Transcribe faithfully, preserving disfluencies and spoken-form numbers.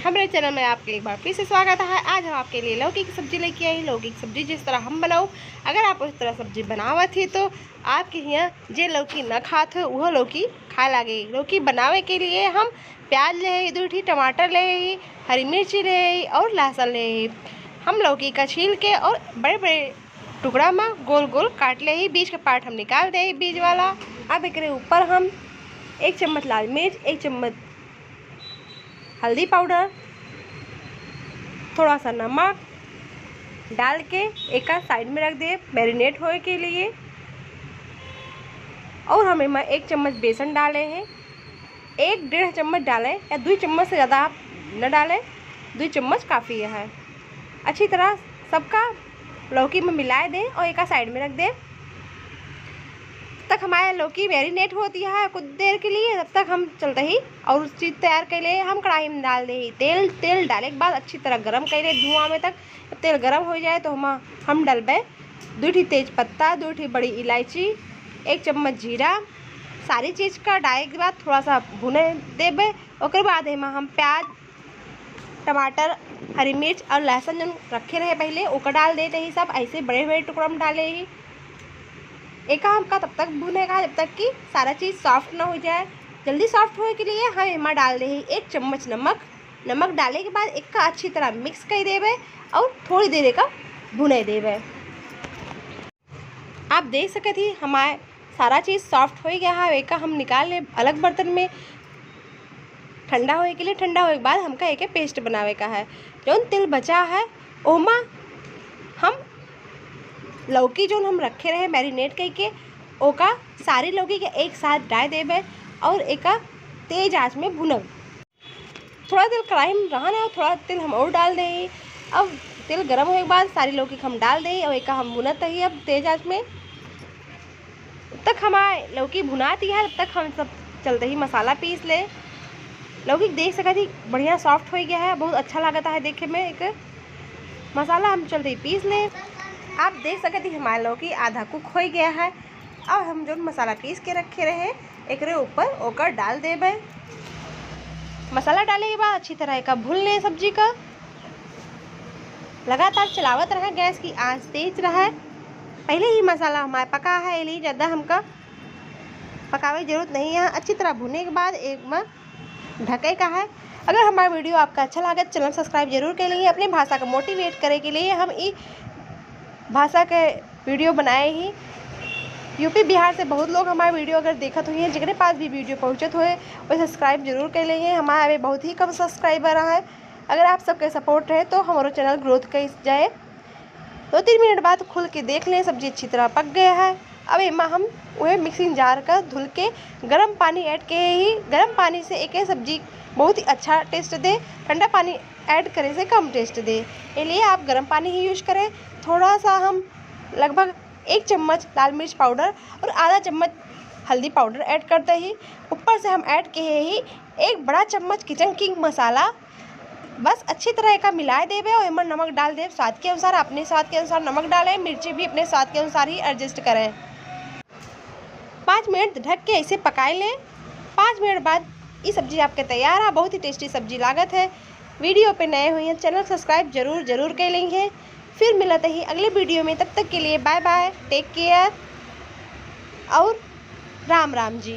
हमारे चैनल में आपके एक बार फिर से स्वागत है। आज हम आपके लिए लौकी की सब्जी लेके आई। लौकी की सब्जी जिस तरह हम बनाओ, अगर आप उस तरह सब्जी बनावत ही तो आपके यहाँ जे लौकी न खात हो, वह लौकी खाए लागे। लौकी बनावे के लिए हम प्याज ले ही, दो ठी टमाटर ले ही, हरी मिर्ची ले ही और लहसुन ले ही। हम लौकी का छील के और बड़े बड़े टुकड़ा में गोल गोल काट ले ही। बीज का पार्ट हम निकाल दे ही, बीज वाला। अब एकरे ऊपर हम एक चम्मच लाल मिर्च, एक चम्मच हल्दी पाउडर, थोड़ा सा नमक डाल के एका साइड में रख दे मैरिनेट होए के लिए। और हम एमा एक चम्मच बेसन डाले हैं, एक डेढ़ चम्मच डालें या दो चम्मच से ज़्यादा आप न डालें, दो चम्मच काफ़ी है। अच्छी तरह सबका लौकी में मिलाए दें और एका साइड में रख दें। तब तक हमारे लौकी मैरिनेट होती है कुछ देर के लिए, तब तक हम चलते ही और चीज़ तैयार कर ले। हम कढ़ाई में डाल दे ही तेल। तेल डाले के बाद अच्छी तरह गरम कर ले धुआं में तक। जब तेल गरम हो जाए तो हम हम डलबे दो ठी तेज पत्ता, दो ठी बड़ी इलायची, एक चम्मच जीरा। सारी चीज़ का डाले के बाद थोड़ा सा भुने देबे। ओकर बाद एमा हम प्याज, टमाटर, हरी मिर्च और लहसुन जौन रखे रहे पहले, ओकर डाल देते ही सब ऐसे बड़े बड़े टुकड़ा में डाले ही। एका हमका तब तक भुने का जब तक कि सारा चीज़ सॉफ्ट ना हो जाए। जल्दी सॉफ्ट होए के लिए हम एमा डाल दे ही एक चम्मच नमक। नमक डाले के बाद एका अच्छी तरह मिक्स कर देबे और थोड़ी देर एका भुने देबे। आप देख सकत ही हमार सारा चीज़ सॉफ्ट हो गया है। एका हम निकाल ले अलग बर्तन में ठंडा होए के लिए। ठंडा होए के बाद हमका एके पेस्ट बनावे का है। जौन तेल बचा है ओमा हम लौकी जौन हम रखे रहे मैरिनेट करके, ओका सारी लौकी के एक साथ डाल देबे और एका तेज आंच में भुनब। थोड़ा तेल कढ़ाई में रहा ना, थोड़ा तेल हम और डाल दे। अब तेल गरम होए के बाद सारी लौकी के हम डाल दे और एका हम भुनत रही अब तेज आंच में। तब तक हमार लौकी भुनात ही है, तब तक हम सब चलते ही मसाला पीस ले। लौकी देख सकत ही बढ़िया सॉफ्ट हो गया है, बहुत अच्छा लगता है देखे में। एक मसाला हम चलते ही पीस ले। आप देख सकत ही हमार लौकी आधा कुक हो गया है। अब हम जौन मसाला पीस के रखे रहे एकरे ऊपर ओकर डाल देबे। मसाला डाले के बाद अच्छी तरह एका भून ले सब्जी का। लगातार चलावत रहे, गैस की आंच तेज रहे। पहले ही मसाला हमार पका है, ये लिए ज़्यादा हमका पकावे की जरूरत नहीं है। अच्छी तरह भुने के बाद एमा ढके का है। अगर हमारा वीडियो आपका अच्छा लगे तो चैनल सब्सक्राइब जरूर कर लेंगे। अपने भाषा का मोटिवेट करे के लिए हम ई भाषा के वीडियो बनाए ही। यूपी बिहार से बहुत लोग हमारे वीडियो अगर देखत हुई हैं, जेकरे पास भी वीडियो पहुँचत हुए, वो सब्सक्राइब जरूर कर लेंगे। हमारे अभी बहुत ही कम सब्सक्राइबर हैं। अगर आप सबके सपोर्ट रहे तो हमारा चैनल ग्रोथ कर जाए। दो तीन मिनट बाद खोल के देख लें, सब्जी अच्छी तरह पक गया है। अब एमा हम वह मिक्सिंग जार का धुल के गरम पानी ऐड के ही, गरम पानी से एक सब्जी बहुत ही अच्छा टेस्ट दे, ठंडा पानी ऐड करे से कम टेस्ट दे। ये लिए आप गरम पानी ही यूज करें। थोड़ा सा हम लगभग एक चम्मच लाल मिर्च पाउडर और आधा चम्मच हल्दी पाउडर ऐड करते ही। ऊपर से हम ऐड किए ही एक बड़ा चम्मच किचन किंग मसाला। बस अच्छी तरह एका मिलाए देबे और एमा नमक डाल देब स्वाद के अनुसार। अपने स्वाद के अनुसार नमक डालें, मिर्ची भी अपने स्वाद के अनुसार ही एडजस्ट करें। पाँच मिनट ढक के ऐसे पकाए लें। पाँच मिनट बाद ये सब्जी आपके तैयार है। बहुत ही टेस्टी सब्जी लागत है। वीडियो पे नए हुए हैं, चैनल सब्सक्राइब जरूर जरूर कर लेंगे। फिर मिलते ही अगले वीडियो में, तब तक के लिए बाय बाय, टेक केयर और राम राम जी।